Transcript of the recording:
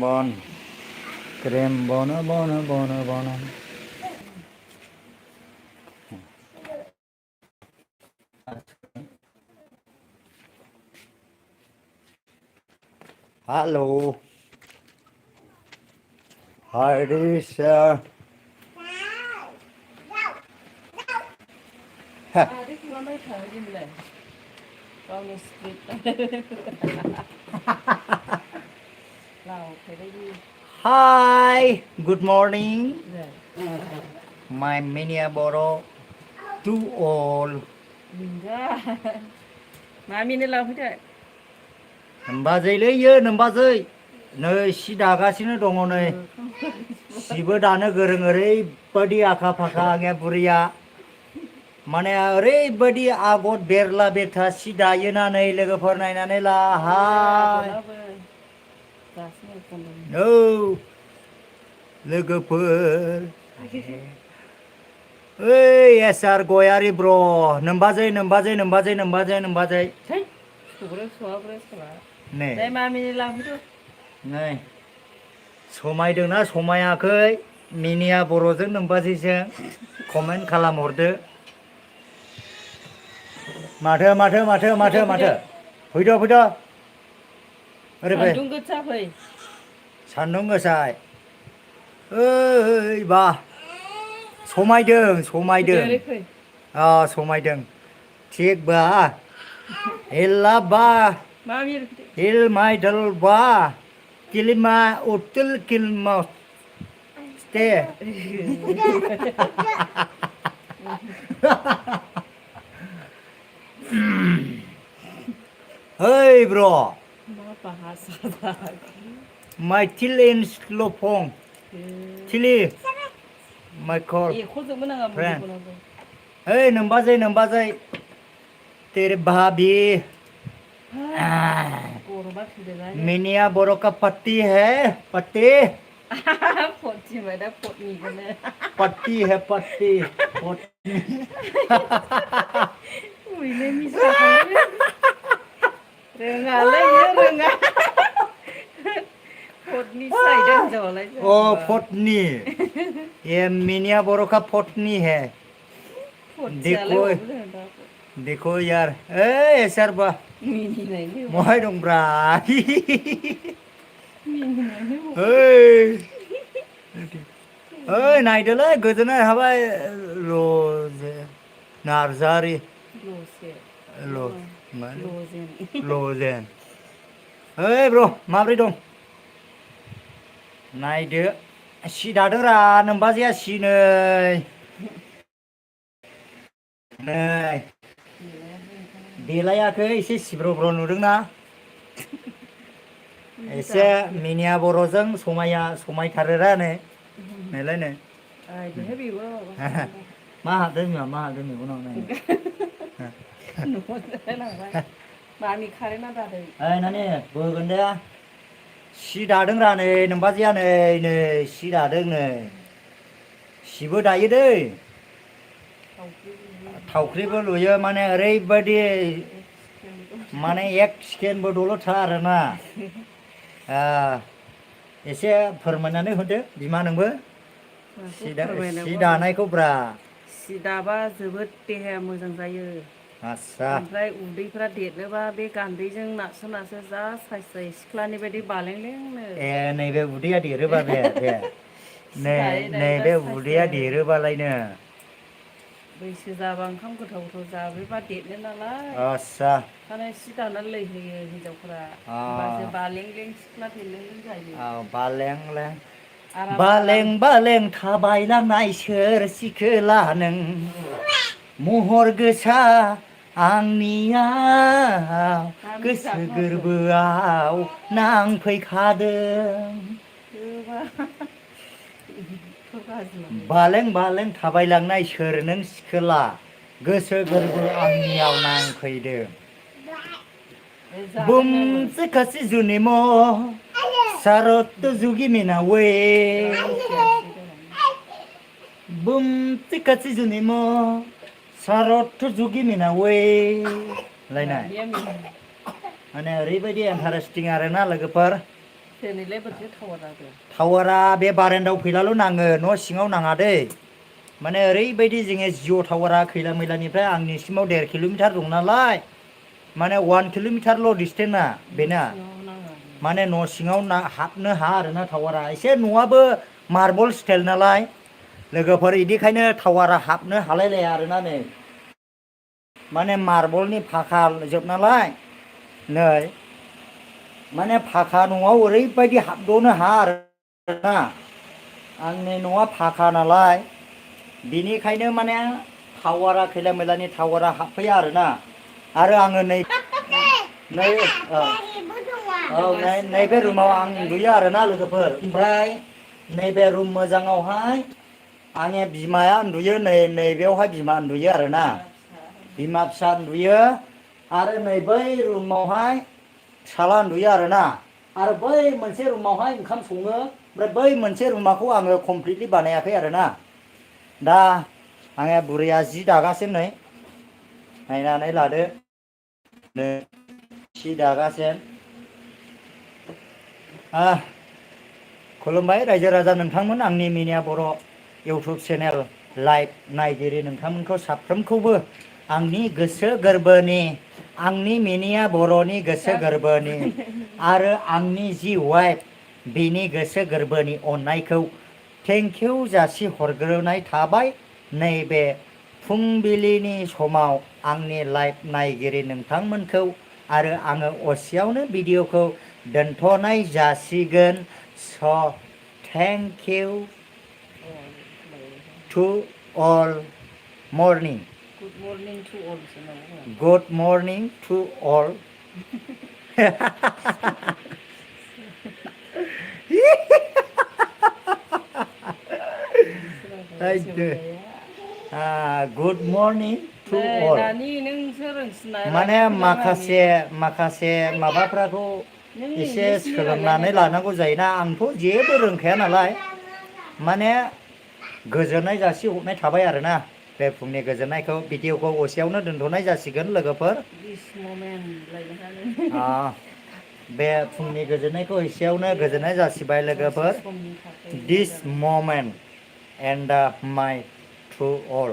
Bon, creme bona, bona, bona, bona. Hello. Hi, Lisa. This oneไม่เผยยิ้มเลยเราในสคริปต์เราเคยได้ยิน Hi, good morning. เลย My mini boro too old. ยินได้มามีในเราพี่ด้วย 넘바제이래요, 넘바제이. 너 시다가시는 동원에 시부 다는 그런 오래바디 아카파카게 부리야. माने ओरैबायदि आगर बेरला बेरथा सि दायोनानै लोगोफोर नायनानै ला हाय औ लोगोफोर ओइ एसार गयारि ब्र नोमबाजै नैได้มามีในเราพี่ด้วย नै समायदोंना समायाखै मिनिया बर'जों नोमबाजैजों कमेन्ट खालामहरदो माथो फैद' ओरै फै सान्दुं गोसा फै सान्दुं गोसा ओइ बा समायदों ओरै फै समायदों थिग बा एला बाมามี il mai dal ba kilima utul kilma ste hey bro มาปะหาสาดา my tilin slopong tili my call อีกคนจะไม่นั่งกับมึงคนละ hey नंबाजै तेरे भाभी โอ้ระบาดคือได้ मिनिया बोरो का पति है पति ปวดที่ไหนได้ปวดมีกันเลย पति है पति อุ้ยเลยมีสาวเรื่องอะไรเนี่ยเรื่องอะไรปวดนี่ใส่ได้จออะไร ओ पत्नी ये मिनिया बोरो का पत्नी है ปวดเสียเลย देखो यार ए सर बा มีที่ไหนเนี่ย मोय दं ब्रा มีที่ไหนเนี่ย ओइ नायदोलै गोजोननाय हाबाय रजे नार्जारि โลเซีย लो โลเซีย लजेन ओइ ब्र माब्रै दं नायदो सि दादोंरा नोमबाजैया सि नै देलायाखै एसे सिब्रब्र नुदोंना एसे मिनिया बर'जों समायथारोरा नै नायलाय नै ไอ้เดี๋ยวให้บีบว่า मा हादों मेगनाव नाय หนูได้หลังไปมามีใครหน้าตาเลย ओइ नानि बोगोन दे सि दादोंरा नै नोमबाजैया नै सि दादों नै सिबो दायो दै थावख्रिबो लुयो माने ओरैबायदि माने एक सेकेन्डबो दलर था आरोना एसे फोरमायनानै होदो बिमा नोंबो सि दानायखौ ब्रा सि दाबा जोबोद देहाया मोजां जायो आस्सा ओमफ्राय उदैफ्रा देरनोबा बे गान्दैजों नारसो जा साइस जायो सिख्लानि बायदि बालेंलेंनो ए नैबे उदैया देरोबा बे नैबे उदैया देरोबालायनो बैसो जाबा ओंखाम गोथाव जाब्रेबा देरनो नालाय आस्सा माने सि दानानै लैहोयो हिनजावफोरा होमबासो बालेंलें सिख्ला देरलेंलें जायो बालें थाबायलांनाय सोर सिखोला नों महर गोसा आंनिया गोसो गोरबोआव नांफैखादों बालें थाबायलांनाय सोर नों सिखोला गोसो गोरबो आंनियाव नांफैदों बुम चिकासि जुनिमो सारत जुगि मिनावे बुम चिकासि जुनिमो सारत जुगि मिनावे लायनाय माने ओरैबायदि इन्टारेस्टिं आरोना लोगोफोर दिनैलाय बोरैथो टावारा दे टावारा बे बारान्दायाव फैलाल' नाङो न' सिङाव नाङा दै माने ओरैबायदि जोङो जिअ' टावारा खैला मैलानिफ्राय आंनिसिमाव 1.5 किल'मिटार दं नालाय माने 1 किल'मिटारल' डिसटेन्सआ बेना सिङाव नाङा माने न' सिङाव हाबनो हाया आरोना टावारा एसे न'आबो मार्बल स्टाइल नालाय लोगोफोर इदिखायनो टावारा हाबनो हालायलाया आरोना नै माने मार्बलनि फाखा जोब नालाय नै माने फाखा न'आव ओरैबायदि हाबद'नो हाया आरोना आंनि न'आ फाखा नालाय बिनिखायनो माने टावारा खैला मैलानि टावारा हाबफैया आरोना आरो आङो नै नैबे रुमाव आं उन्दुयो आरोना लोगोफोर ओमफ्राय नैबे रुम मोजाङावहाय आंनि बिमाया उन्दुयो नैबेयावहाय बिमा उन्दुयो आरोना बिमा फिसा उन्दुयो आरो नै बै रुमावहाय फिसाला उन्दुयो आरोना आरो बै मोनसे रुमावहाय ओंखाम सङो ओमफ्राय बै मोनसे रुमाखौ आङो कमप्लिटलि बानायाखै आरोना दा आंनि बुरैया जि दागासिनो नै नायनानै लादो नै सि दागासिनो खुलुमबाय रायजो राजा नोंथांमोन आंनि मिनिया बर' इउटुब चेनेल लाइभ नायगिरि नोंथांमोनखौ साफ्रोमखौबो आंनि गोसो गोरबोनि आंनि मिनिया बर'नि गोसो गोरबोनि आरो आंनि जि वाइफ बिनि गोसो गोरबोनि अननायखौ थेंकिउ जासि हरग्रोनाय थाबाय नैबे फुंबिलिनि समाव आंनि लाइभ नायगिरि नोंथांमोनखौ आरो आङो असेयावनो भिडिअखौ दोनथ'नाय जासिगोन स' thank you to all morning good morning to all good morning to all good morning to all माने माखासे माबाफोरखौ एसे सोलोंनानै लानांगौ जायोना आंथ' जेबो रोंखाया नालाय माने गोजोननाय जासि हरनाय थाबाय आरोना बे फुंनि गोजोननायखौ भिडिअखौ असेयावनो दोनथ'नाय जासिगोन लोगोफोर बे फुंनि गोजोननायखौ एसेयावनो गोजोननाय जासिबाय लोगोफोर दिस ममेन्ट एन्ड माइ टु अल